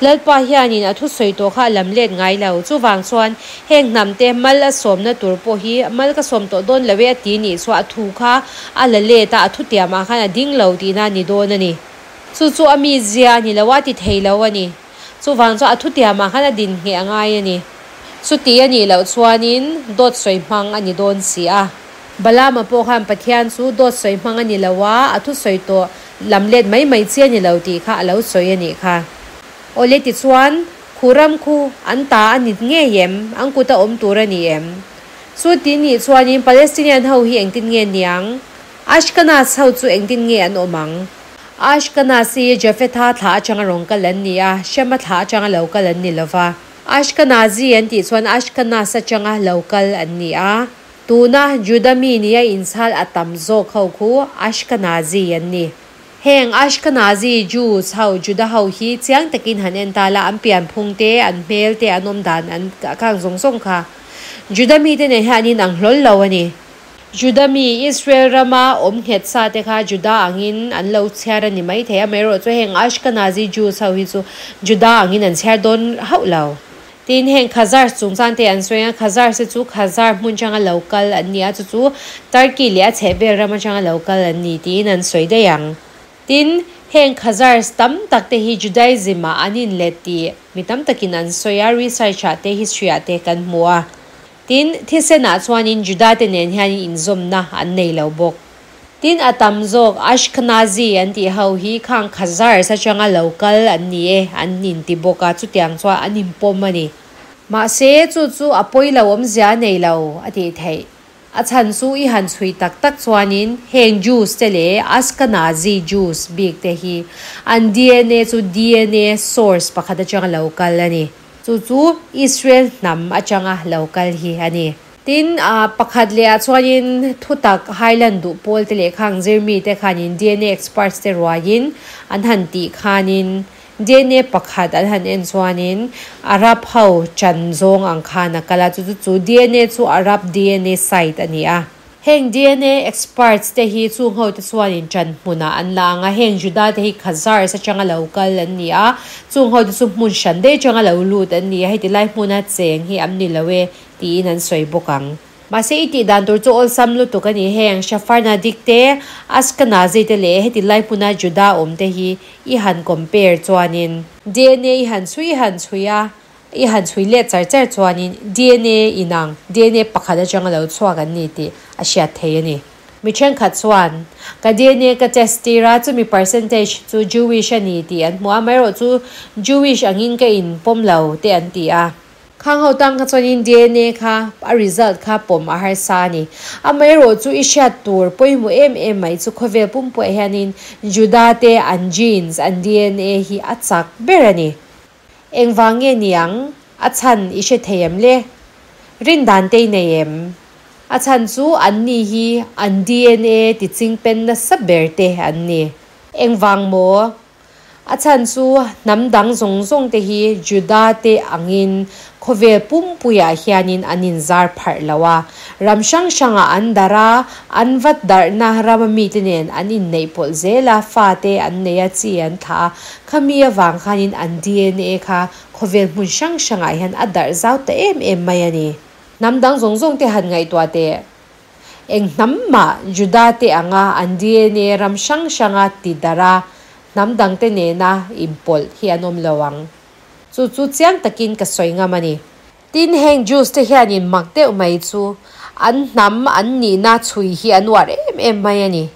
Lalpa hianin a thusawi tawh kha a lam let ngai lo. Chuvang chuan heng hnamte mal a sawmna tur pawh hi mal ka sawm tawh dawn lo e a ti nih chuan a thu kha a la let a, a thutiamah khan a ding lo tihna a ni dawn a ni. Chu chu a mizia a ni lo a, ti thei lo a ni. Chuvang chuan a thutiamah khan a din ngheh a ngai a ni. Chuti a nih loh chuanin dawt sawi hmang a ni dawn si a. Balaama pawh khan Pathian chu dawt sawi hmang a ni lo a, a thusawi tawh lam let mai mai chi a ni lo tih kha a lo sawi a nih kha. Awle tichuan, khu ram khu an ta a ni ngei em? An kut a awm tur a ni em? Chuti nih chuanin Palestinian ho hi engtin nge niang? Ashkenaz ho chu engtin nge an awm ang? Ashkenaz hi Jafetha thla atanga rawn kal an ni a, Shema thla atanga lo kal an ni lo va. Ashkenazi an tih chuan Ashkenaz atanga lo kal an ni a. Tuna Juda mi nia inchhal a tam zawk ho khu Ashkenazi an ni. Heng Ashkenazi Jews ho, Juda ho hi chiang takin han en ta la, an pianphung te, an hmel te, an awmdan an khang zawng zawng kha Juda mite nen hian an inang hlawl lo a ni. Juda mi, Israel rama awm nghet sa te kha Juda angin an lo chhiar a ni maithei. Amaherawhchu heng Ashkenazi Jews ho hi chu Juda angin an chhiar dawn hauh lo. Tin, heng Khazars chungchang te an sawi a, Khazars te chu Khazar hmun changa lo kal an ni a, chu chu Turkey leh a chhehvel ram atanga lo kal an ni tiin an sawi daih ang. Tin, heng Khazars tam tak te hi Judaism ah an inlet tih mi tam takin an sawi a, research ah te history ah te kan hmu a. Tin, thisenah chuanin Judate nen hianin inzawmna an nei lo bawk. Tin, a tam zawk Ashkenazi an tih ho hi khang Khazars atanga lo kal an ni e, an inti bawk a, chutiang chuan an inpawm a ni. Mahse, chu chu a pawi lo awmzia a nei lo, a tih theih. A chhan chu i han chhui tak tak chuanin heng Jews te leh Ashkenazi Jews bik te hi an dna chu dna source pakhat atanga lo kal a ni. Chu chu Israel hnam atanga lo kal hi a ni. Tin, pakhat leh ah chuanin thutak Highland duh pawl te leh khang zirmi te khanin dna experts te ruaiin an han tih khanin dna pakhat an han en chuanin Arab ho chan zawng ang khan a kal a, chu chu chu dna chu Arab dna site a ni a. Heng dna experts te hi chung ho te chuanin ṭan hmunah an la ang a, heng Juda te hi Khazars atanga lo kal an ni a, chung ho te chu hmun hran daih atanga lo lut an ni a, heti lai hmuna cheng hi an ni lo e tiin an sawi bawk ang. Mahse i tih dan tur chu awlsam lutuk a ni, heng Shafarnadik te, Ashkenazi te leh heti lai hmuna Juda awm te hi i han compare chuanin dna i han chhui i han chhui a, I han chhui let char char chuanin dna inang, dna pakhat atanga lo chhuak an ni tih a hriat thei a ni. Mi thenkhat chuan, Ka dna ka test tir a, chumi percentage chu Jewish a ni tih an hmu a, amaherawh chu Jewish angin ka inpawm lo te an ti a. Khang ho tang kha chuanin dna kha a result kha pawm a harsa a ni. Amaherawh chu i hriat tur pawimawh em em mai chu khawvel pumpuiah hianin Juda te an genes, an dna hi a chak ber a ni. Engvang nge niang? A chhan i hre thei em le? Rindan te i nei em? A chhan chu an ni hi an dna ti chingpen nasa ber te an ni. Engvang maw? A chhan chu hnam dang zawng zawng te hi Juda te angin khawvel pumpuiah hianin an inzar pharh lo a, ram hrang hrangah an darh a, an vat darhna rama mite nen an inneih pawlh zel a, fate an nei a, chi an thlah a, Khami avang khanin an dna kha khawvel hmun hrang hrangah hian a darh zau ta em em mai a ni. Hnam dang zawng zawng te han ngaihtuah teh. Eng hnam mah Juda te anga an dna ram hrang hranga ti darh a, hnam dang te nena inpawlh hi an awm lo ang. Chu chu chiang takin ka sawi ngam a ni. Tin, heng Jews te hianin mak deuh mai chu an hnam an nihna chhui hi an uar em em mai a ni.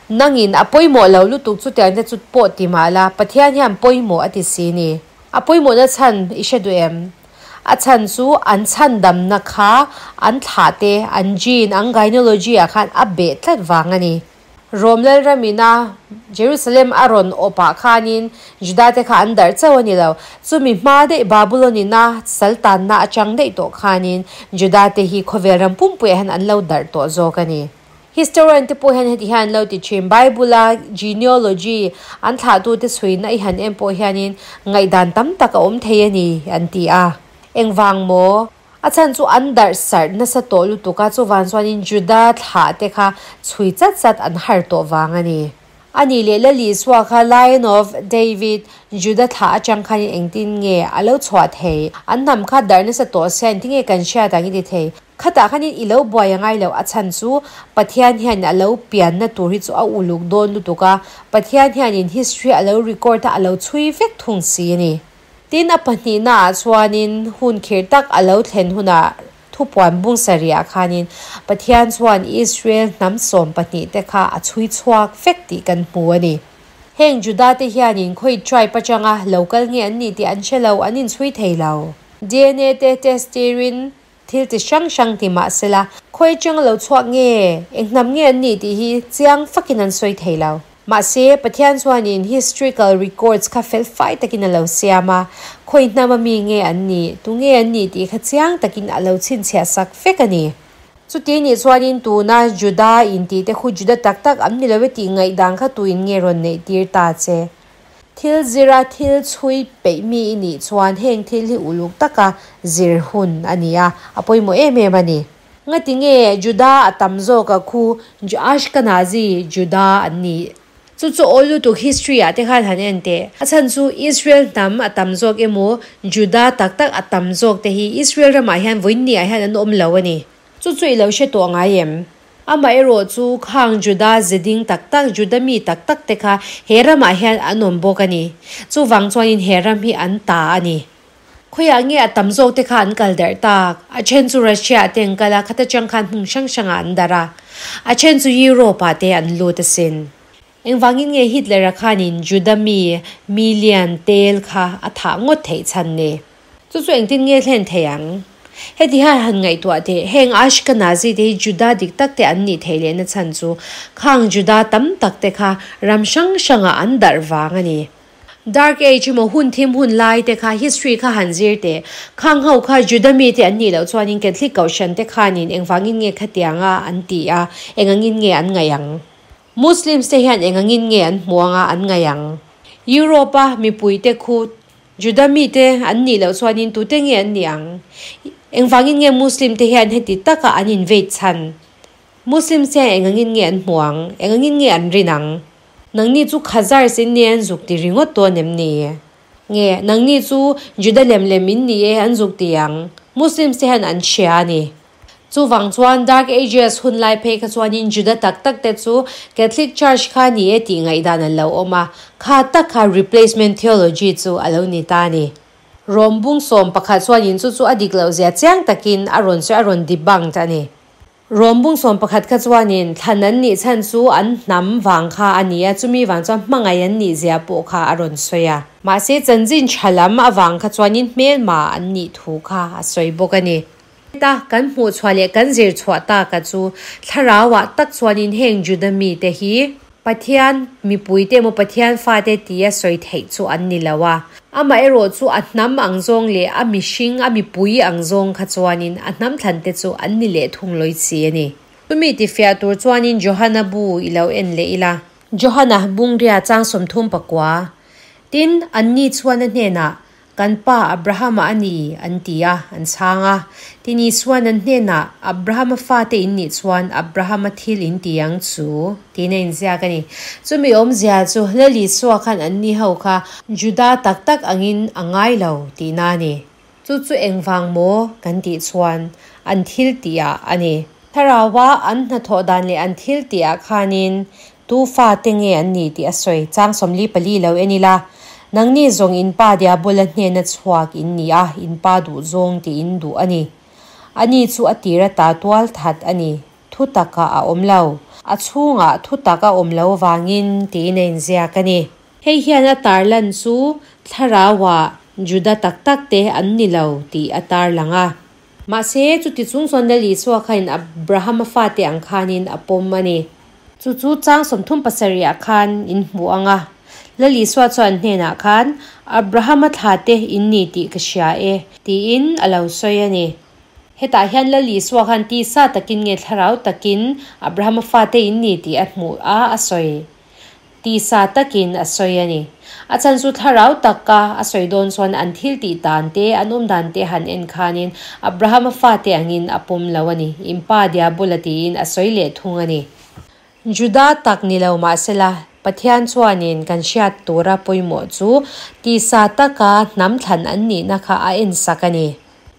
Nangin a pawimawh lo lutuk chutiang te chu pawh ti mah la, Pathian hian pawimawh a ti si ni. A pawimawhna chhan i hre duh em? A chhan chu an chhandamna kha an thlah te, an gene, an gyneology ah khan a beh tlat vang a ni. Rom Lalramina Jerusalem a rawn awp ah khanin Juda te kha an darh chauh a ni lo. Chumi hma daih Babulon ina sal tanna atang daih tawh khanin Juda te hi khawvel ram pumpuiah hian an lo darh tawh zawk a ni. Historian te pawh hian heti hian an lo ti thin, Bible a genealogy an thlahtute chhuina i han en pawh hianin ngaihdan tam tak a awm thei a ni an ti a. Engvang maw? A chhan chu an darh sarh nasa tawh lutuk a, chuvan chuanin Juda thlah te kha chhui chat chat an har tawh vang a ni. A nih leh Lal Isua kha Lion of David, Juda thlah atang khanin engtin nge a lo chhuah thei? An hnam kha darh nasa tawh sia engtin nge kan hriat ang i ti thei? Khatah khanin i lo buai a ngai lo, a chhan chu Pathian hian a lo pianna tur hi chu a uluk dawn lutuk a, Pathian hianin history a lo record a, a lo chhui vek thung si a ni. Tin, a pahnihnaah chuanin hun khirh tak a lo thlen hunah thupuan bung sarihah khanin Pathian chuan Israel hnam 12 te kha a chhui chhuak vek tih kan hmu a ni. Heng Juda te hianin khawi tribe atanga lo kal nge an nih tih an hre lo, an inchhui thei lo. DNA te test tirin thil ti hrang hrang ti mah sela, khawi atanga lo chhuak nge, eng hnam nge an nih tih hi chiang fakin an sawi thei lo. Mahse, Pathian chuanin historical records kha fel fai takin a lo siam a, khawi hnama mi nge an nih, tu nge an nih tih kha chiang takin a lo chhinchhiah sak vek a ni. Chuti nih chuanin tuna Juda intih te khu Juda tak tak an ni lo e tih ngaihdan kha tuin nge rawn neih tir ta che? Thil zira thil chhui peih mi i nih chuan heng thil hi uluk taka zir hun a ni a, a pawimawh em em a ni. Ngati nge Juda a tam zawk a khu Ashkenazi Juda an nih? Chu chu awl lutuk history ah te khan han en teh. A chhan chu Israel hnam a tam zawk emaw Juda tak tak a tam zawk te hi Israel ramah hian vawiin ah hian an awm lo a ni. Chu chu i lo hre tawh ngai em? Amaherawh chu khang Juda zeding tak tak, Juda mi tak tak te kha he ramah hian an awm bawk a ni. Chuvang chuanin he ram hi an ta a ni. Khawiah nge a tam zawk te kha an kal darh tak? A then chu Russia ah te an kal a, khata chang khan hmun hrang hrangah an darh a. A then chu Europe ah te an lut asin. Engvangin nge Hitler-a khanin Juda mi million tel kha a thah ngawt theih chhan ni? Chu chu engtin nge thlen thei ang? Heti hian han ngaihtuah teh, heng Ashkenazi te hi Juda dik tak te an nih theih lehna chhan chu khang Juda tam tak te kha ram hrang hrangah an darh vang a ni. Dark Age emaw hun thim hun lai te kha history kha han zir teh. Khang ho kha Juda mi te an nih loh chuanin Catholic kohhran te khanin engvangin nge khatianga an tih a, engangin nge an ngaih ang? Muslims te hian engangin nge an hmuh anga an ngaih ang? Europe a mipui te khu Juda mi te an nih loh chuanin tute nge an nih ang? Engvangin nge Muslim te hian heti taka an invade chhan? Muslims te hian engangin nge an hmuh ang? Engangin nge an rin ang? Nangni chu Khazars in ni e an zuk ti ringawt dawn em ni? Nge, nangni chu Juda lem lem in ni e an zuk ti ang? Muslims te hian an hria a ni. Chuvang chuan Dark Ages hun lai phei kha chuanin Juda tak tak te chu Catholic Church kha ni e tih ngaihdan an lo awm a, kha tak kha Replacement Theology chu a lo ni ta a ni. Rom bung 11 chuanin chu chu a dik loh zia chiang takin a rawn sawi a rawn debunked a ni. Rom bung 11 kha chuanin thlan an nih chhan chu an hnam vang kha a ni a, chumi vang chuan hmangaih an nih zia pawh kha a rawn sawi a. Mahse chanchin tha lam avang kha chuanin hmelma an nih thu kha a sawi bawk a ni. Ta kan hmuh chhuah leh kan zir chhuah taka chu thlarauah tak chuanin heng Juda mite hi Pathian mipuite emaw Pathian fate tia sawi theih chu an ni lo a. Amaherawh chu a hnam ang zawng leh a mihring, a mipui ang zawng kha chuanin a hnam thlante chu an ni leh thung lawih si a ni. Chumi tifiah tur chuanin Johana bu i lo en leh ila. Johana bungria chang 39. Tin, anni chuan a hnenah, Kan pa Abrahama a ni, an ti a, an chhang a. Tin, Isua'n an hnenah, Abrahama fate in nih chuan Abrahama thil in ti ang chu, tiin a inziak a ni. Chumi awmzia chu Lal Isua khan anni ho kha Juda tak tak angin a ngai lo tihna a ni. Chu chu engvang maw kan tih chuan an thil tihah a ni. Thlaraua an hnathawh dan leh an thil tihah khanin tu fate nge an ni tih a sawi. Chang 44 lo en ila. Nangni zawng in pa Diabola hnena chhuak in ni a, in pa duh zawng tih in duh a ni. Ani chu a tir ata tual that a ni. Thu takah a awm lo. A chhungah thu tak a awm lo vangin tiin a inziak a ni. Hei hian a tarlan chu thlarauah Juda tak tak te an ni lo tih a tarlang a. Mahse, chuti chung chuan Lal Isua khain Abrahama fate ang khanin a pawm a ni. Chu chu chang 37 ah khan in hmu ang a. Lal Isua chuan hnenah khan, Abrahama thlate in ni tih ka hria e, tiin a lo sawi a ni. Hetah hian Lal Isua khan tisa takin nge thlarau takin Abrahama fate in ni tih a hmuh a, a sawi. Tisa takin a sawi a ni. A chhan chu thlarau taka a sawi dawn chuan an thil tih dan te, an awm dan te han en khanin Abrahama fate angin a pawm lo a ni. In pa Diabola tiin a sawi leh thung a ni. Juda tak ni lo mahsela, Pathian chuanin kan hriat tura pawimawh chu tisa taka hnam thlan an nihna kha a ensak a ni.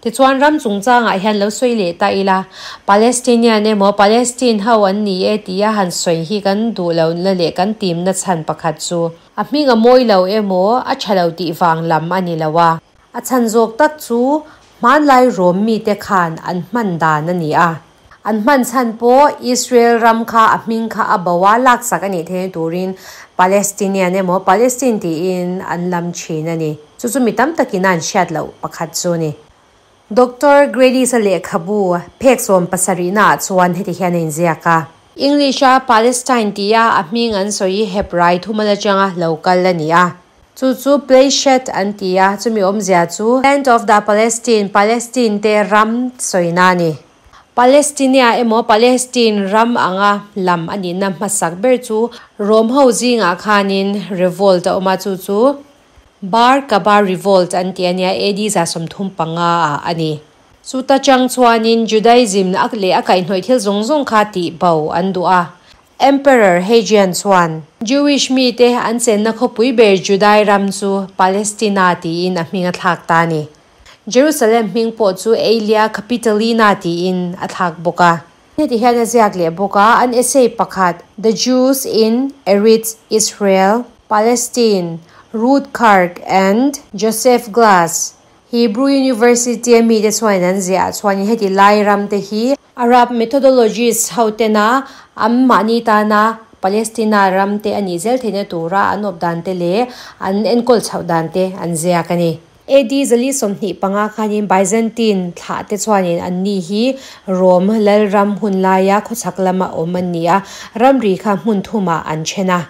Tichuan ram chungchangah hian lo sawi leh ta ila, Palestinian emaw Palestine ho an ni e tia han sawi hi kan duh lohna leh kan timna chhan pakhat chu a hming a mawi lo emaw a tha lo tih vang lam a ni lo a. A chhan zawk tak chu hmanlai Rom mite khan an hman dan a ni a. An hman chhan pawh Israel ram kha a hming kha a bo a, laksak a nih theihna turin Palestinian emaw Palestine tiin an lam thin a ni. Chu chu mi tam takin a an hriat loh pakhat chu a ni. Doctor Gradis-a lehkhabu phek 70 ah chuan heti hian a inziak a. English-a Palestine tia a hming an sawi hi Hebrai thumal atanga lo kal a ni a. Chu chu Pleshet an ti a, chumi awmzia chu Land of the Palestine, Palestine te ram sawina a ni. Palestinia emaw Palestine ram anga lam a nihna hmasak ber chu Rom ho zingah khanin revolt a awm a, chu chu Bar Kokhba Revolt an ti a nia, AD 135 ah a ni. Chuta chang chuanin Judaism leh a kaihhnawih thil zawng zawng kha tih bo an duh a. Emperor Hadrian chuan Jewish mite an chenna khawpui ber Judai ram chu Palestina tiin a hming a thlak ta a ni. Jerusalem hming pawh chu Aelia Capitolina tiin a thlak bawk a. Heti hian a ziak leh bawk a, an essay pakhat The Jews in Eretz Israel, Palestine, Ruth Karg and Joseph Glass, Hebrew University a mite chuanin an ziah chuanin heti lai ram te hi Arab methodologists ho tena an mahni tana Palestina ram te a nih zel theihna tura an awp dan te leh an enkawl chhoh dan te an ziak a ni. AD 425 khanin Byzantine thlah te chuanin an ni hi Rome lalram hun laia khawchhak lama awm an ni a, ramri kha hmun thumah an then a.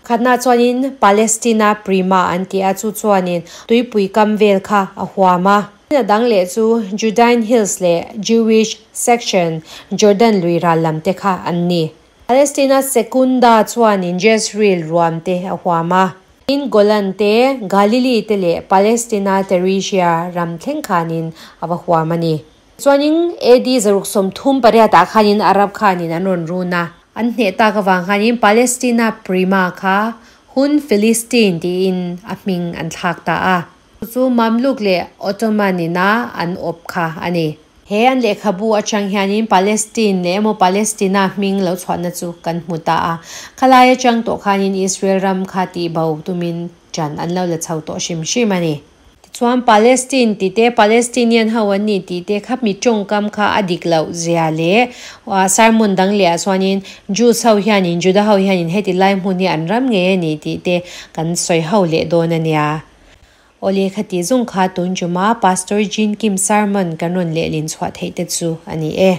Khatna chuanin Palestina Prima an ti a, chu chuanin tuipui kam vel kha a huam a. A dang leh chu Judean Hills leh Jewish Section, Jordan lui ral lam te kha an ni. Palestina Secunda chuanin Jezreel ruam te a huam a. Tin, Golan te, Galilee te leh Palestina Terisia ram thleng khanin a va huam a ni. Chuanin AD 638 ah khanin Arab khanin an rawn run a. An hneh tak avang khanin Palestina Prima kha Hun Philistine tiin a hming an thlak ta a. Chu chu Mamluk leh Ottoman ina an awp kha a ni. He an lehkhabu atang hianin Palestine leh emaw Palestina hming lo chhuahna chu kan hmu ta a. Khalai atang tawh khanin Israel ram kha tih bo tumin ṭan an lo la chho tawh hrim hrim a ni. Tichuan Palestine tih te, Palestinian ho an ni tih te kha mi tawngkam kha a dik loh zia leh sermon dang leh ah chuanin Jews ho hianin Juda ho hianin heti lai hmun hi an ram ngei a ni tih te kan sawi ho leh dawn a nia. Awle khati zung kha tun chuma Pastor Jean Kim sermon kan rawn lehlin chhuah theih te chu a ni e.